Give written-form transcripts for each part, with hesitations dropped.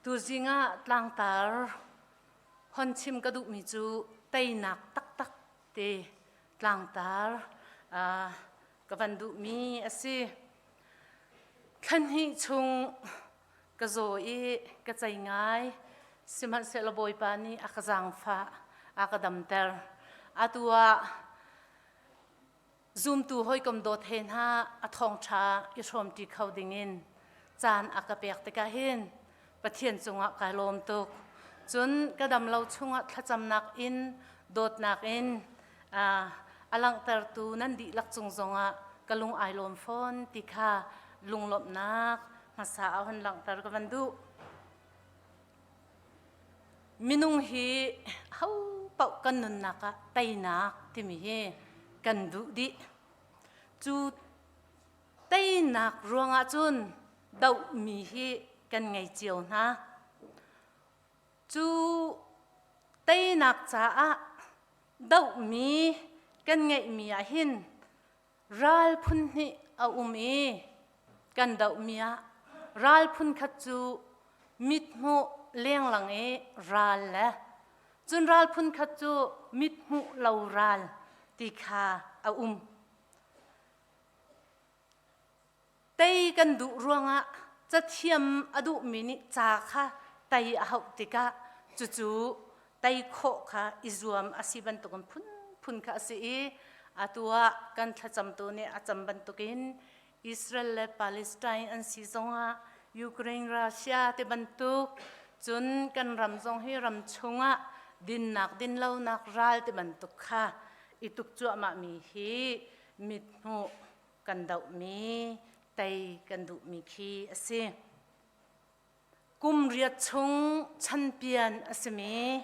Tuzing ah tlangtar hon chim ka duhmi cu teinak taktak te tlangtar ka van duhmi a si. Thlanhnih chung ka zaw i ka cei ngai. Sihmanhsehlaw Bawipa nih a ka zaangfah, a ka damter. Atu ah Zumtu hawikom dawt he hna a thawngṭha i hrawmṭi kho dingin caan a ka pek tikah hin Pathian cungah kai lawm tuk. Cun ka dam lo chungah thlacamnak in dawtnak in a langhtertu nan dihlak cung zongah ka lung ai lawm fawn ti kha lunglawmhnak hmasa ah hun langhter ka van duh. Minung hi ho paoh kan nunnak ah teinak timi hi kan duh dih. Cu teinak ruangah cun dohmi hi kan ngei cio hna. Cu teinak caah dohmi kan ngeihmi ah hin Ral phun hnih a um i kan dohmi ah ral phun khat cu mithmuh lenglang i ral le cun ral phun khat cu mithmuh lo ral ti kha a um. Tei kan duh ruangah cathiam a duhmi nih ca kha tei a hauh tikah cucu tei khawh kha i zuam a si bantukin phunphun kha a si i atu ah kan thlacamtu nih a cam bantukin Israel le Palestine an si zongah Ukraine Russia ti bantuk cun kan ram zong hi ram chungah dinnak dinlonak ral ti bantuk kha i tuk cuahmahmi hi mithmuh kan dohmi tei kan duhmi khi a si. Kum riat chung chanpian a simi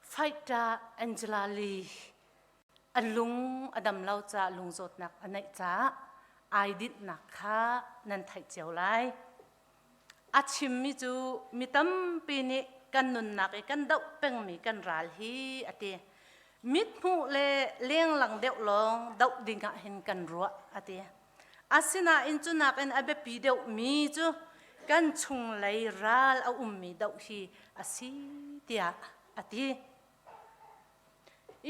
fighter Angela Lee a lung a dam lo caah lungzawtnak a neih caah ai dinhnak kha nan theih cio lai. A chimmi cu mi tampi nih kan nunnak i kan doh pengmi kan ral hi a ti. Mithmuh le lenglang deuh lawng doh ding ah hin kan ruah a ti. Asinain cu nakin a biapi deuhmi cu kan chunglei ral a ummi doh hi a si tiah a ti.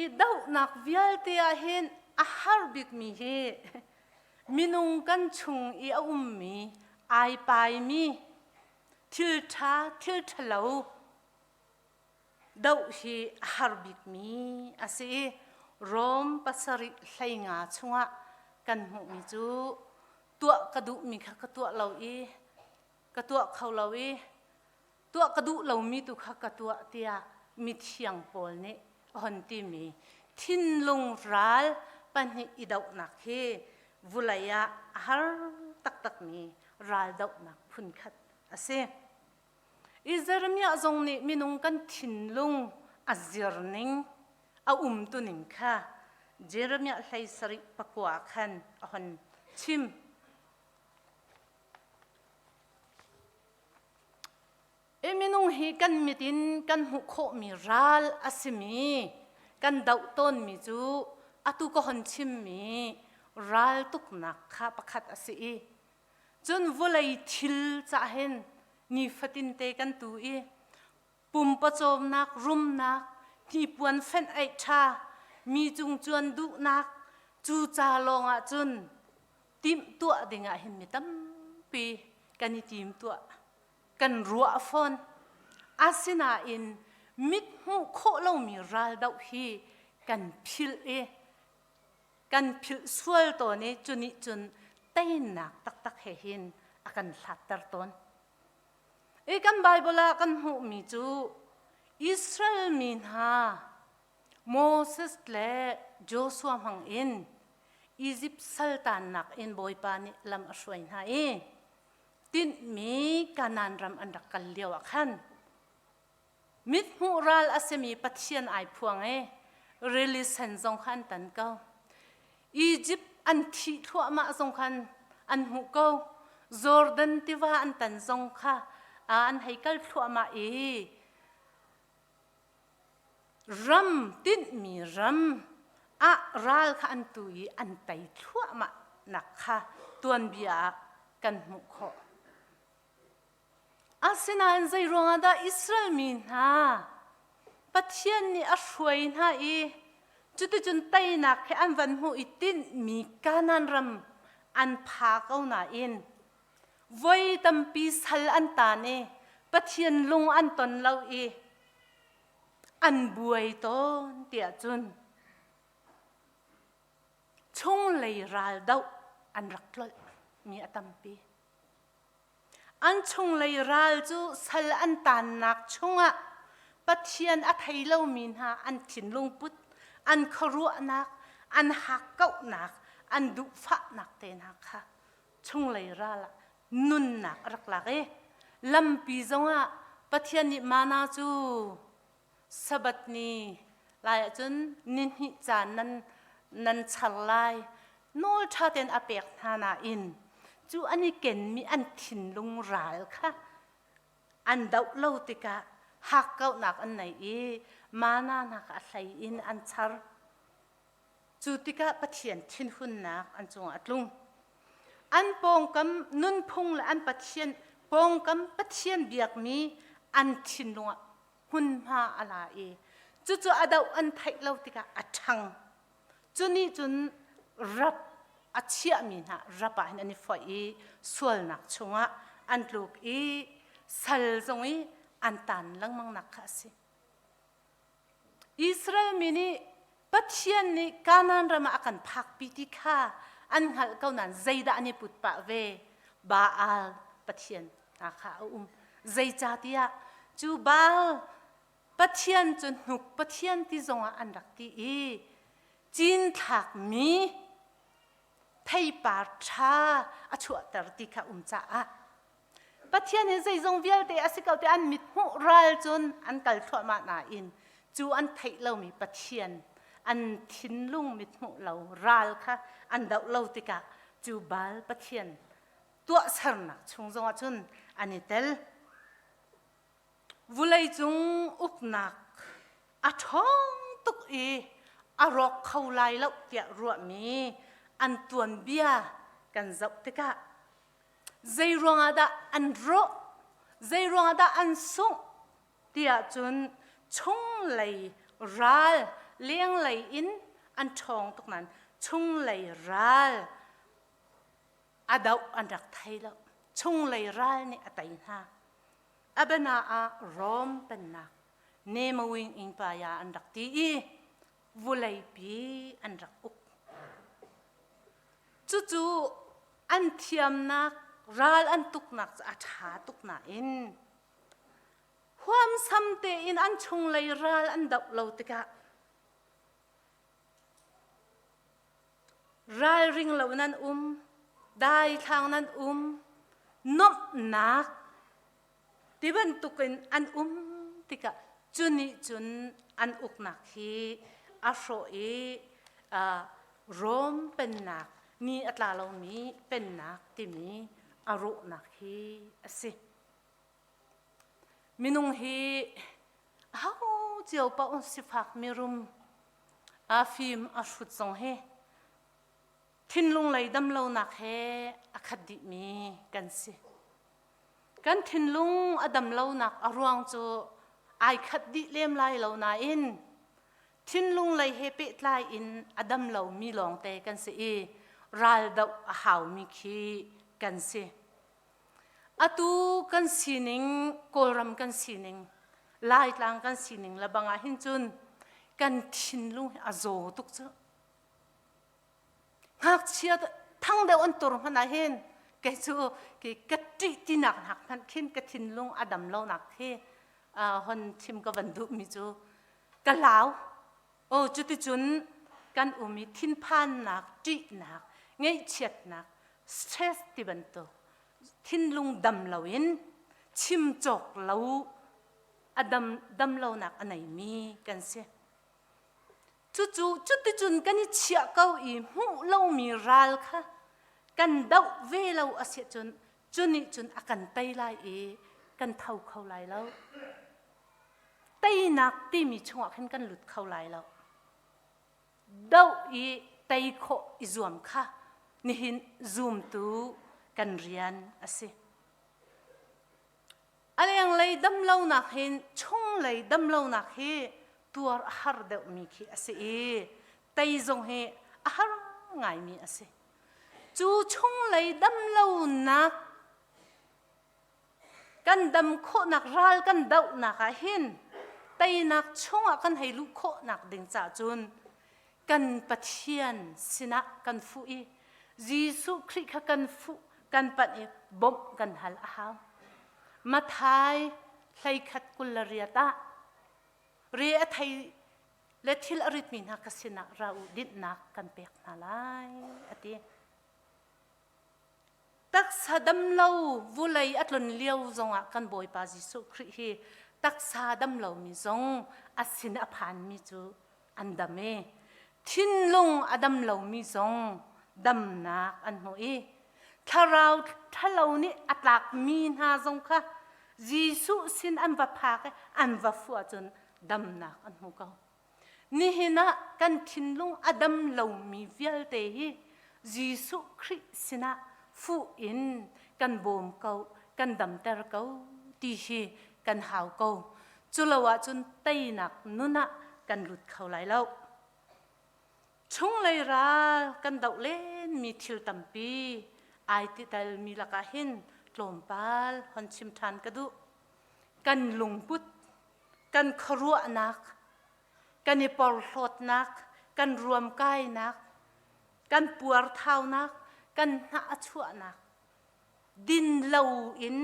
I dohnak vialte ah hin a har bikmi hi minung kan chung i a ummi ai paimi thil ṭha thil ṭhalo doh hi a har bikmi a si i Rom pasarih hleinga chungah kan hmuhmi cu tuah ka duhmi kha ka tuah lo i ka tuah kho lo i tuah ka duh lomi tu kha ka tuah tiah mithiang Paul nih a hon timi thinlung ral pahnih i dohnak hi vulei ah a har taktakmi ral dohnak phunkhat a si. I Jeremiah zong nih minung kan thinlung a zirning a umtuning kha Jeremiah hlei sarih pakua khan a hon chim. I minung hi kan mit in kan hmuh khawhmi ral a simi kan doh tawnmi cu atu ka hon chimmi ral tuknak kha pakhat a si i cun vawlei thil cah hin nifatin te kan tu i pumpawcawmnak rumnak hnipuan fenh eih ṭha mi cung cuan duhnak cu ca lawng ah cun timhtuah dingah hin mi tampi kan i timtuah kan ruah fawn asinain mit hmuh khawh lomi ral doh hi kan philh i kan philh sual tawn i cu nih cun teinak taktak he hin a kan hlatter tawn i kan Bible ah kan hmuhmi cu Israel mi hna Moses le Joshua hmang in Izipt saltannak in Bawipa nih lam a hruai hna i tinhmi Kanaan ram an rak kal lio ah khan mithmuh ral a simi Pathian ai phuang i rili sen zong kha an tan ko. Izipt an thih thluahmah zong khan an hmuh ko. Jordan tiva an tan zong kha an hei kal thluahmah i ram tinhmi ram ah ral kha an tu i an tei thluahmah nak kha tuanbia ah kan hmuh khawh. Asinain zei ruangah dah Israel mi hna Pathian nih a hruai hna i cuticun teinak he an van hmuh i tinhmi Kanaan ram an pha ko nain voi tampi sal an taan i Pathian lung an ton lo i an buai tawn tiah cun chunglei ral doh an rak tlolh mi a tampi. An chunglei ral cu sal an taannak chungah Pathian a thei lomi hna an thinlung put, an khuaruahnak, an hakkauhnak, an duhfahnak te hna kha chunglei ral ah nunnak a rak lak i lampi zongah Pathian nih mana cu Sabbath ni lai ahcun nihnih caan nan nan char lai nawl ṭha tein a pek hna nain cu an i kenmi an thinlung ral kha an doh lo tikah hakkauhnak an nei i mana hna kha a hlei in an char. Cu tikah Pathian thinhunnak an cungah a tlung. An pawngkam nunphung le an Pathian pawngkam Pathian biakmi an thinlung ah hmunhma a la i cucu a doh an theih lo tikah a ṭhang. Cu nih cun rap a chiahmi hna rap ah hin an i foih i sualnak chungah an tluk i sal zong i an tan lengmangnak kha a si. Israel mi nih Pathian nih Kanaan ram ah a kan phakpi ti kha an hngalh ko nain zeidah an i put pah ve? Baal Pathian hna kha a um. Zeicahtiah cu Baal Pathian cu hnuk Pathian ti zongah an rak ti i cinthlakmi theipar ṭha a chuahter ti kha um caah Pathian hi zeizong vialte a si ko ti an mit hmuh ral cun an kal thluahmah nain cu an theih lomi Pathian an thinlung mit hmuh lo ral kha an doh lo tikah cu Baal Pathian tuahsernak chung zongah cun an i tel. Vuleicung uknak a ṭhawng tuk i a rawk kho lai lo tiah ruahmi an tuanbia kan zoh tikah zei ruangah dah an rawh zei ruangah dah an sungh tiah cun chunglei ral lenglei in an ṭhawng tuk nain chunglei ral a doh an rak thei lo chunglei ral nih a tei hna abana ah Rom pennak Nemawing Empire an rak ti i vuleipi an rak uk Cucu an thiamnak ral an tuknak cu a ṭha tuk nain huamsam tein an chunglei ral an doh lo tikah ralring lo nan um, daithlang nan um, nuamhnak ti bantukin an um tikah cu nih cun an uknak hi a hrawh i Rom pennak ni a tla lomi pennak timi a rawhnak hi a si. Minung hi aho cio paoh sifak mirum a fim a hrut zong hi thinlung lei damlonak he a khat dihmi kan si. Kan thinlung a dam lonak a ruang cu ai khat dih lem lai lo nain thinlung lei he pehtlai in a dam lomi lawngte kan si i raldoh a haumi khi kan si. Atu kan sining, Kawlram kan sining, Laitlang kan sining le bang ah hin cun kan thinlung hi a zaw tuk cu. Ngakchia thang deuh an tur hmanh ah hin kei cu ka ṭih tinak hnak hmanh khin ka thinlung a dam lonak khi hon chim ka van duhmi cu ka lau. O cuticun kan um i thinphannak, ṭihnak, ngaihchiatnak, stress ti bantuk thinlung dam loin chim cawk lo a dam dam lonak a neimi kan si. Cucu cuticun kan i chiah ko i hmuh lomi ral kha kan doh ve lo a si ahcun cu nih cun a kan tei lai i kan tho kho lai lo. Teinak timi chungah khin kan lut kho lai lo. Doh i tei khawh i zuam kha nihin zumtu kan rian a si. A lenglei damlonak hin chunglei damlonak hi tuar a har deuhmi khi a si i tei zong hi a har ngaimi a si. Cu chunglei damlonak kan dam khawhnak ral kan dohnak ah hin teinak chungah kan hei luh khawhnak ding caah cun kan Pathian sinah kan fuh i Jesuh Khrih kha kan fuh kan panh i bawmh kan hal a hau. Mathai 31 28 ah re a thei le thil a ritmi hna ka sinah ra u dinhnak kan pek hna lai a ti. Taksa damlo vulei a tlun lio zongah kan Bawipa Jesuh Khrih hi taksa damlomi zong a sin a phanmi cu an dam i thinlung a dam lomi zong damnak an hmu i thlarau ṭhalo nih a tlakmi hna zong kha Jesuh sin an va phak i an va fuh ahcun damnak an hmu ko. Nihin ah kan thinlung a dam lomi vialte hi Jesuh Khrih sinah fuh in kan bawm ko, kan damter ko ti hi kan hau ko. Culo ahcun teinak nun ah kan lut kho lai lo. Chunglei ral kan doh lenmi thil tampi ai ti telmi lakah hin tlawmpal hon chim ṭhan ka duh. Kan lungput kan khuaruahnak, kan i porhlawtnak, kan ruamkainak, kan puarthaunak, kan hnah a chuahnak, din loin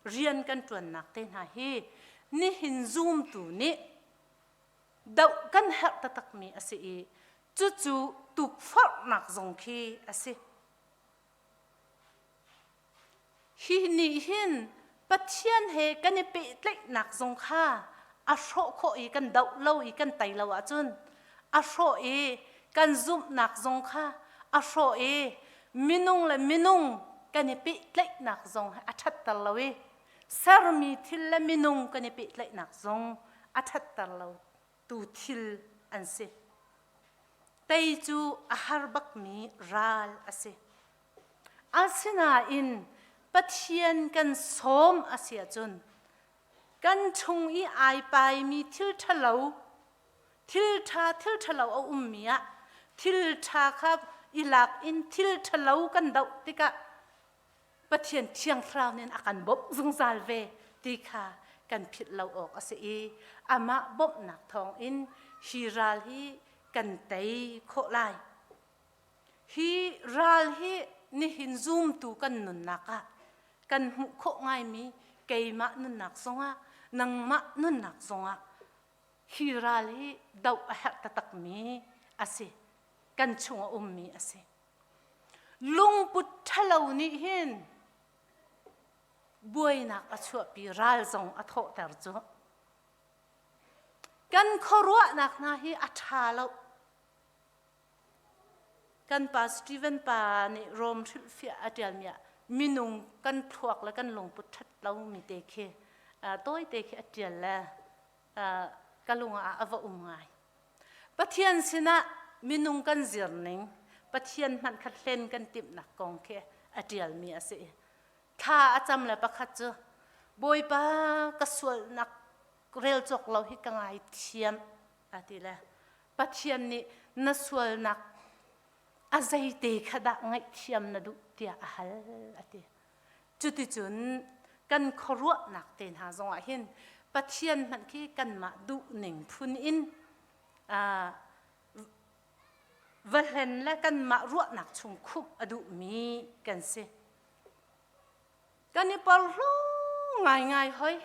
rian kan ṭuannak te hna hi nihin zumtu nih doh kan herh taktakmi a si i cucu tukforhnak zong khi a si. Hi nih hin Pathian he kan i pehtlaihnak zong kha a hrawh khawh i kan doh lo i kan tei lo ahcun a hrawh i kan zumhnak zong kha a hrawh i minung le minung kan i pehtlaihnak zong a ṭhatter lo i sermi thil le minung kan i pehtlaihnak zong a ṭhatter lo tu thil an si. Tei cu a har bakmi ral a si. Asinain Pathian kan sawm a si ahcun kan chung i ai paimi thil ṭhalo, thil ṭha thil ṭhalo a ummi ah thil ṭha kha i lak in thil ṭhalo kan doh tikah Pathian Thiang Thlarau nih a kan bawmh zungzal ve ti kha kan philh lo awk a si i amah bawmhnak thawngin hi ral hi kan tei khawh lai. Hi ral hi nihin zumtu kan nunnak ah kan hmuh khawh ngaimi keimah nunnak zongah nangmah nunnak zongah hi ral hi doh a herh taktakmi a si. Kan chung a ummi a si. Lungput ṭhalo nih hin buainak a chuahpi ral zong a thawhter cu. Kan khuaruahnak hna hi a ṭha lo. Kan pa Steven pa nih Rom hrilhfiah a ṭialmi ah minung kan thluak le kan lungput ṭhat lomi te khi tawite khi a ṭial le ka lung ah a va um ngai. Pathian sinah minung kan zir ning, Pathian hmanh kha hlen kan timhnak kong khi a ṭialmi a si. Thla a cam le pakhat cu Bawipa ka sualnak rel cawk lo hi ka ngaithiam a ti le Pathian nih na sualnak a zeite kha dah ngaihthiam na duh tiah a hal a ti. Cuticun kan khuaruahnak te hna zongah hin Pathian hmanh khi kanmah duhning phun in va hlen le kanmah ruahnak chung khumh a duhmi kan si. Kan i porhlaw ngaingai hoi.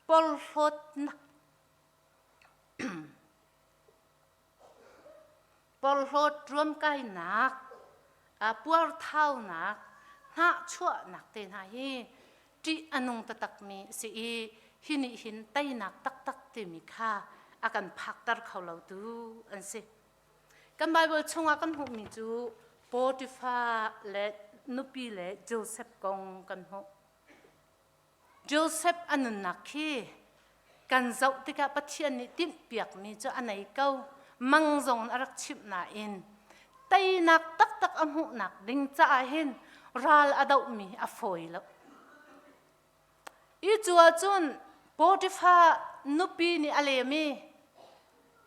Porhlawtnak porhlawt ruamkainak puarthaunak hnahchuahnak te hna hi ṭih a nung taktakmi a si i hi nih hin teinak taktak timi kha a kan phakter kho lotu an si. Kan Baibal chungah kan hmuhmi cu Potifar le nupi le Josef kong kan hmuh. Josef a nunnak khi kan zoh tikah Pathian nih timhpiakmi cu a nei ko. Mang zong a rak chimh nain teinak taktak a hmuhnak ding caah hin ral a dohmi a fawi lo. I cu ahcun Potiphar nupi nih a lem i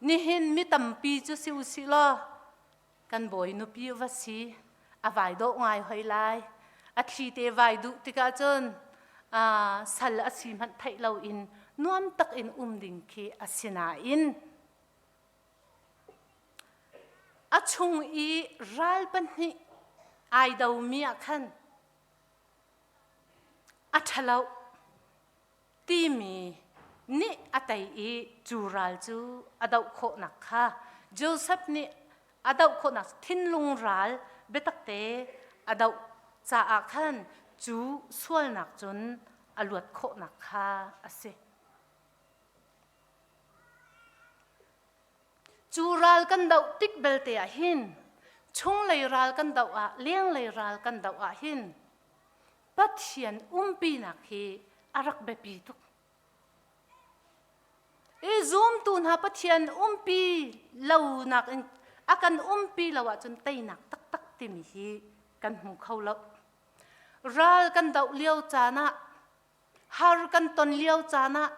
nihin mi tampi cu si usih law kan bawi nupi va si a vai dawh ngai hoi lai a thli te vai duh tikah cun sal a si hmanh theih loin nuam tak in um ding khi a si nain a chung i ral pahnih ai domi ah khan a ṭhalo timi nih a tei i cu ral cu a doh khawhnak kha Josef nih a doh khawhnak thinlung ral biatakte a doh caah khan cu sualnak cun a luat khawhnak kha a si. Cu ral kan doh tik belte ah hin chunglei ral kan doh ah lenglei ral kan doh ah hin Pathian umpinak hi a rak biapi tuk. I zumtu hna Pathian umpi lonak in a kan umpi lo ahcun teinak taktak timi hi kan hmu kho lo. Ral kan doh lio caan ah har kan ton lio caan ah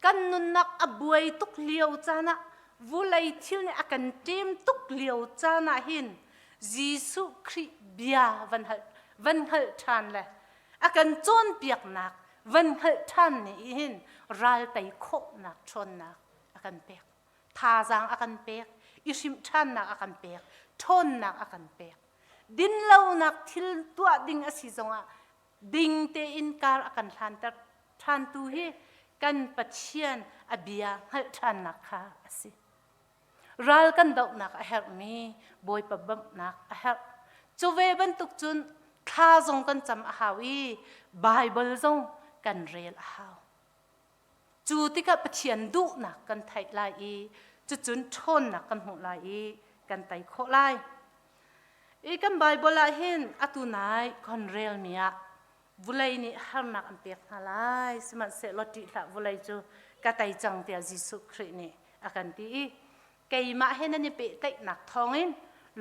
kan nunnak a buai tuk lio caan ah vulei thil nih a kan ṭem tuk lio caan ah hin Jesuh Khrih bia van hal van hngalh ṭhan le a kan cawnpiaknak van hngalh ṭhan nih hin ral tei khawhnak ṭhawnnak a kan pek thazaang a kan pek i hrimh ṭhannak a kan pek ṭhawnnak a kan pek dinlonak thil tuah ding a si zongah ding tein kar a kan hlanter ṭhantu hi kan Pathian a bia hngalh ṭhannak kha a si. Ral kan dohnak a herhmi Bawipa bawmhnak a herh. Cu ve bantuk cun thla zong kan cam a hau i Baibal zong kan rel a hau. Cu tikah Pathian duhnak kan theih lai i cucun ṭhawnnak kan hmuh lai i kan tei khawh lai. I kan Baibal ah hin atu nai kan relmi ah vulei nih harnak an pek hna lai sihmanhsehlaw ṭih hlah vulei cu ka tei cang tiah Jesuh Khrih nih a kan ti i keimah he nan i pehtlaihnak thawngin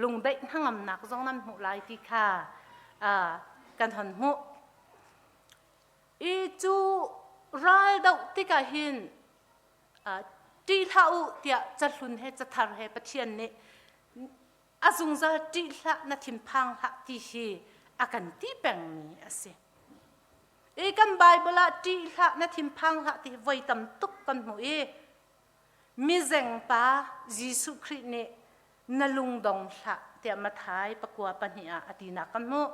lungdaih hnangamnak zong nan hmuh lai ti kha kan hon hmuh. I cu ral doh tikah hin ṭih hlah u tiah cahlun he cathar he Pathian nih a zungzal ṭih hlah na thinphang hlah ti hi a kan ti pengmi a si. I kan Bible ah ṭih hlah na thinphang hlah ti voi tam tuk kan hmuh i mizengpa Jesuh Khrih nih na lungdong hlah tiah Matthai pakua pahnih ah a tinak kan hmuh.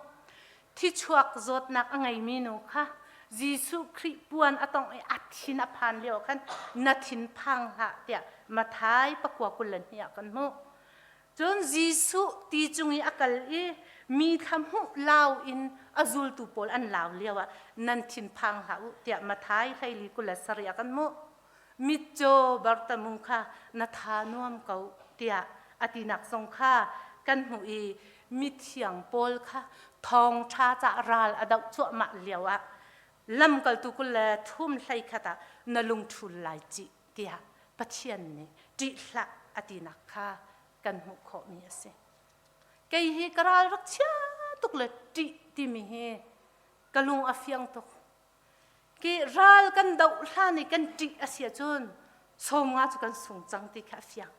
Thichuak zawtnak a ngeimi nu kha Jesuh Khrih puan a tongh i a thin a phan lio khan na thin phang hlah tiah Matthai pakua 22 ah kan hmuh. Cun Jesuh ti cung i a kal i mi thla hmuh lau in a zultu pawl an lau lio ah nan thin phang hlah u tiah Matthai hleili 27 ah kan hmuh. Mitcaw Bartamu kha na tha nuam ko tiah a tinak zong kha kan hmuh i mithiang Paul kha thawngṭha cah ral a doh cuahmah lio ah lamkaltu 23 khat ah na lungṭhul lai cih tiah Pathian nih ṭih hlah a tinak kha kan hmuh khawhmi a si. Kei hi ka ral rak chia tuk le ṭih timi hi ka lung a fiang tuk. Ki ral kan doh hlan i kan ṭih a si ahcun 50 cu kan sung cang ti kha a fiang.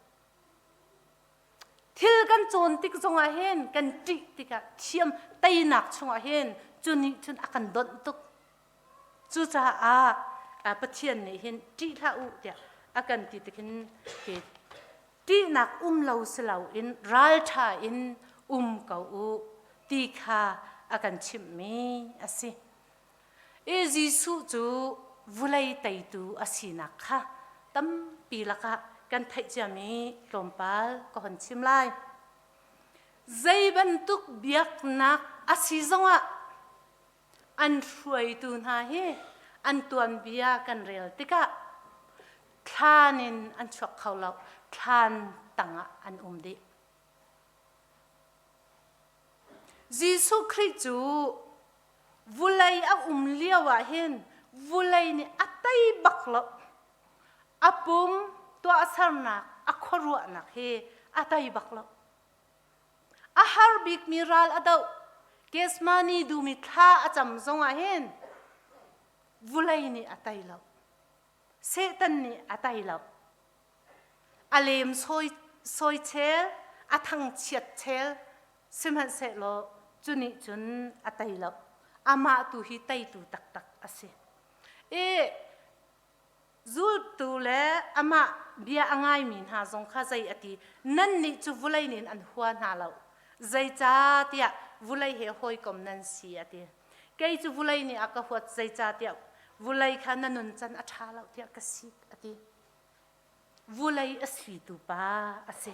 Thil kan cawn tik zongah hin kan ṭih tikah thiam teinak chungah hin cu nih cun a kan donh tuk. Cucaah Pathian nih hin ṭih hlah u tiah a kan ti tik hin ṭihnak um lo si loin ralṭha in um ko u ti kha a kan chimhmi a si. I Jesuh cu vulei teitu a sinak kha tampi lakah kan theih ciami tlawmpal ka hon chim lai. Zei bantuk biaknak a si zongah an hruaitu hna hi an tuanbia kan rel tikah thlan in an chuak kho lo, thlan tangah an um dih. Jesuh Khrih cu Vulei a um lio ah hin vulei nih a tei bak lo. A pum tuahsernak, a khuaruahnak hi a tei bak lo. A har bikmi ral a doh. Gethsemane dum i thla a cam zong ah hin. Vulei nih a tei lo. Satan nih a tei lo. A lem sawi, sawi chel, a thangchiat chel, sihmanhsehlaw cu nih cun a tei lo. Amah tu hi teitu taktak a si. I Zultu le amah bia a ngaimi hna zong kha zei a ti? Nannih cu vulei nih an hua hna lo. Zeicahtiah vulei he hawikom nan si a ti. Kei cu vulei nih a ka huat zeicahtiah vulei kha na nuncan a ṭha lo tiah ka sik a ti. Vulei a situ pa a si.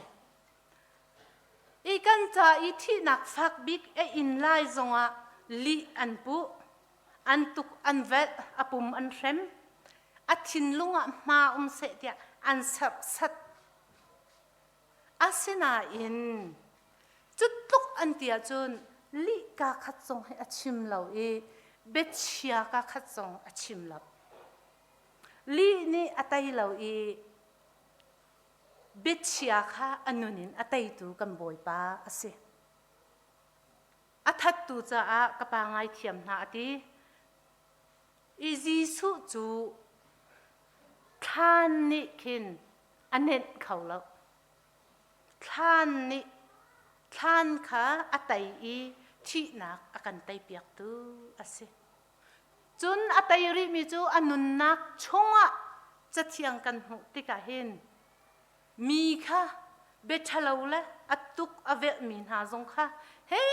I kan ca i thihnak fak bik a in lai zongah lih an puh. An tuk an velh, a pum an hrem. A thinlung ah hma um seh tiah an serhsat. Asinain cutluk an ti ahcun lih kaa khat zong hi a chim lo i biachia kaa khat zong a chim lo. Lih nih a tei lo i biachia kha a nun in a teitu kan Bawipa a si. A thattu caah ka pa ngaithiam hna a ti. I Jesuh cu thlan nih khin a nenh kho lo. Thlan nih thlan kha a tei i thihnak a kan teipiaktu a si. Cun a tei rihmi cu a nunnak chungah cathiang kan hmuh tikah hin Mi kha bia ṭhalo le a tuk a velhmi hna zong kha hei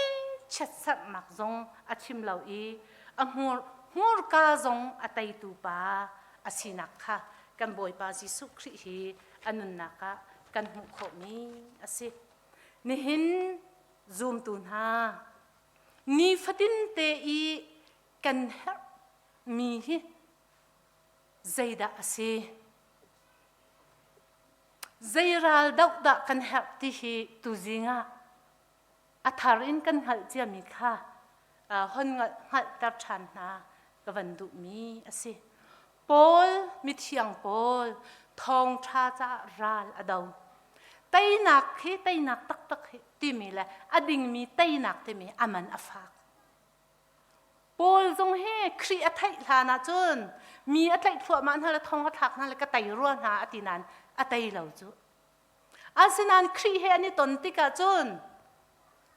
chiatserhnak zong a chim lo i a hmur hmurka zong a teitu pa a sinak kha kan Bawipa Jesuh Khrih hi a nunnak ah kan hmuh khawhmi a si. Nihin zumtu hna nifatin te i kan herhmi hi zeidah a si? Zei ral doh dah kan herh ti hi tuzing ah a thar in kan hngalh ciami kha hon hngalhter ṭhan hna ka van duhmi a si. Paul mithiang Paul thawngṭha caah ral a do. Teinak hi teinak taktak hi timi le a dingmi teinak timi a man a fak. Paul zong hi Khrih a theih hlan ahcun mi a tlaih thluahmah hna le thong a thlak hna le ka tei rua hna a ti nain a tei lo cu. Asinain Khrih he an i ton tikah cun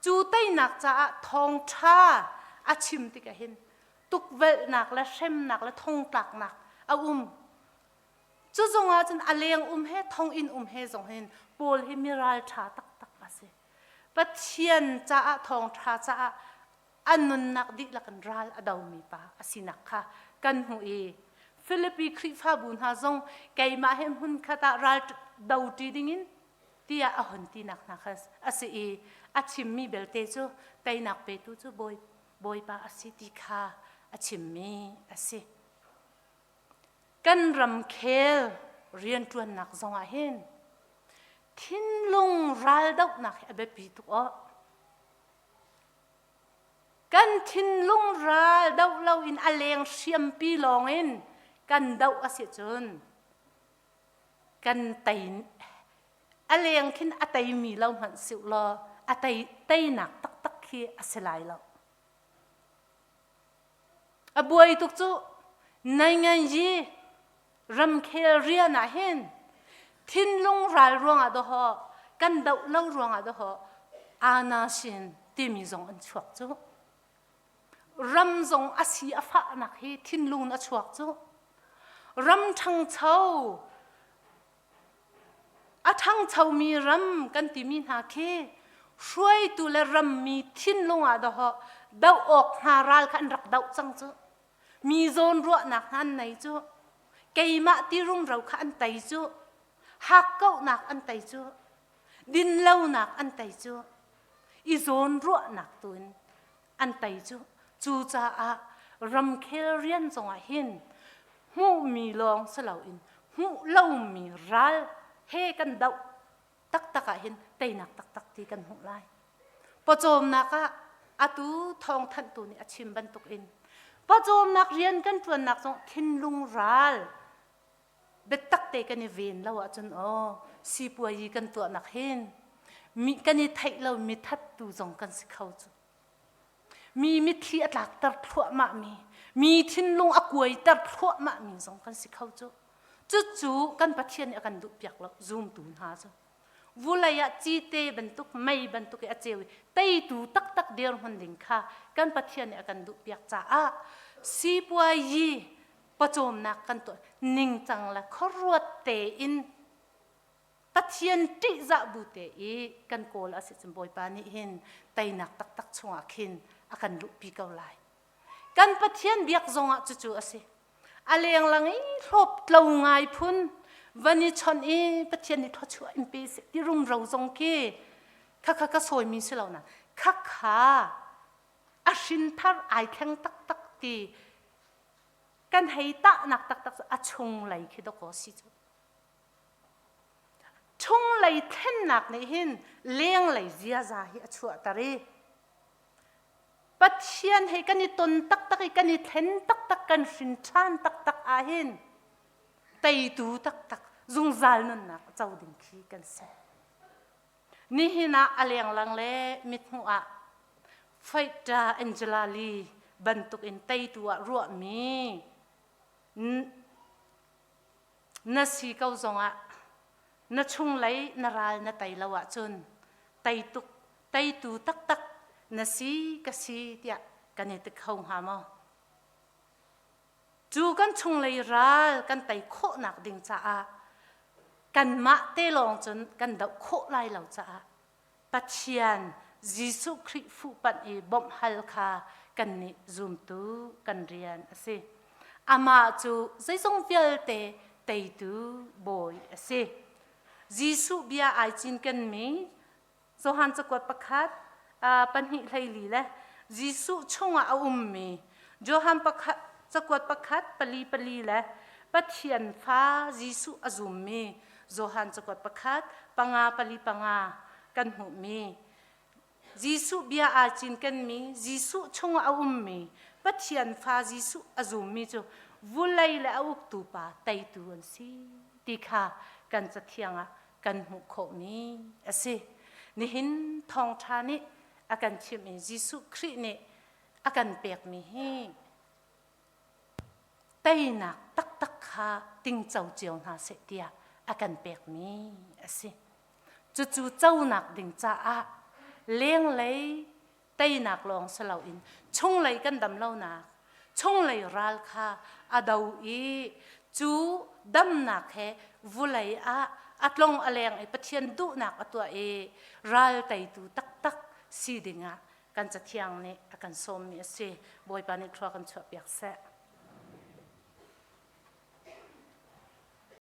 cu teinak caah thawngṭha a chim tikah hin tukvelhnak le hremnak le thongtlaknak a um. Cu zongah cun a leng um he thonginn um he zong hin Paul hi mi ralṭha taktak a si. Pathian caah thawngṭha caah a nunnak dihlak in ral a domi pa a sinak kha kan hmuh i Filipi Khrihfabu hna zong keimah he hmunkhat ah ral doṭi dingin tiah a hun tinak hna kha a si i a chimmi belte cu teinak petu cu bawi Bawipa a si ti kha a chimmi a si. Kan ramkhel rianṭuannak zongah hin thinlung raldohnak hi a biapi tuk aw. Kan thinlung ral doh loin a leng hriampi lawngin kan doh a si cun kan tei a leng khin a teimi lo hmanh si law a tei teinak taktak khi a si lai lo. A buai tuk cu nainganyi ramkhel rian ah hin thinlung ral ruangah dawhaw kan doh lo ruangah dawhaw ana sin timi zong an chuak cu ram zong a si a fahnak hi thinlung a chuak cu ram ṭhangcho A ṭhangchomi ram kan timi hna khi hruaitu le rammi thinlung ah dawh doh awk hna ral kha an rak doh cang cu. Mi zawn ruahnak hna an nei cu. Keimah ti rumro kha an tei cu. Hakkauhnak an tei cu. Dinlonak an tei cu. I zawn ruahnak tu in an tei cu. Cucaah ramkhel rian zongah hin hmuhmi lawng si loin hmuh lomi ral he kan doh taktak ah hin teinak taktak ti kan hmuh lai. Pawcawmnak ah atu thawngthanhtu nih a chim bantukin pawcawmnak rian kan ṭuannak zong thinlung ral biatak te kan i ven lo ahcun aw sipuayi kan tuahnak hin mi kan i theih lo mi thattu zong kan si kho cu. Mi mitthli a tlakter thluahmah mi, Mi thinlung a kuaiter thluahmah mi zong kan si kho cu. Cucu kan Pathian nih a kan duhpiak lo zumtu hna cu. Vulei ah cite bantuk mei bantuk i a ceu i teitu taktak dirhmun ding kha kan Pathian nih a kan duhpiak caah sipuayi pawcawmnak kan tuah ningcang le khuaruat tein Pathian ṭihzah bu te i kan kawl a si cun Bawipa nih hin teinak taktak chungah khin a kan luhpi ko lai. Kan Pathian biak zongah cucu a si. A lenglang i hlawp tlo ngai phun van i chawnh i Pathian nih thluachuah in pe seh ti rumro zong khi khakha ka sawimi si lo na khakha a hrinthar ai thleng taktak ti kan hei tahnak taktak cu a chunglei khi dawkaw si cu. Chunglei thlennak nih hin lenglei ziaza hi a chuahter i Pathian he kan i ton taktak i kan i thlen taktak kan hrin ṭhan taktak ahhin teitu taktak zungzal nunnak a co ding khi kan si. Nihin ah a lenglang le mithmuh ah Fighter Angela Lee bantuk in teitu ah ruahmi na si ko zongah na chunglei na ral na tei lo ahcun teituk teitu taktak na si ka si tiah kan i ti kho hnga maw? Cu kan chunglei ral kan tei khawhnak ding caah kanmah te lawng cun kan doh khawh lai lo caah Pathian Jesuh Khrih fuhpanh i bawmh hal kha kannih zumtu kan rian a si. Amah cu zeizong vialte teitu bawi a si. Jesuh bia ai cinkenmi Johan cakuat pakhat pahnih hleili le Jesuh chungah a ummi Johan pakhat cakuat pakhat pali pali le Pathian fa Jesuh a zummi Johan cakuat pakhat panga pali panga kan hmuhmi Jesuh bia aa cinkenmi Jesuh chungah a ummi Pathian fa Jesuh a zummi cu vulei le a uktu pa teitu an si ti kha kan cathiang ah kan hmuh khawhmi a si. Nihin thawngṭha nih a kan chimh i Jesuh Khrih nih a kan pekmi hi teinak taktak kha tingco cio hna seh tiah a kan pekmi a si. Cucu conak ding caah lenglei teinak lawng si loin chunglei kan dam lonak chunglei ral kha a do i cu damnak he vulei ah a tlong a leng i Pathian duhnak a tuah i ral teitu taktak si dingah kan cathiang nih a kan sawmmi a si. Bawipa nih thlua kan chuahpiak seh.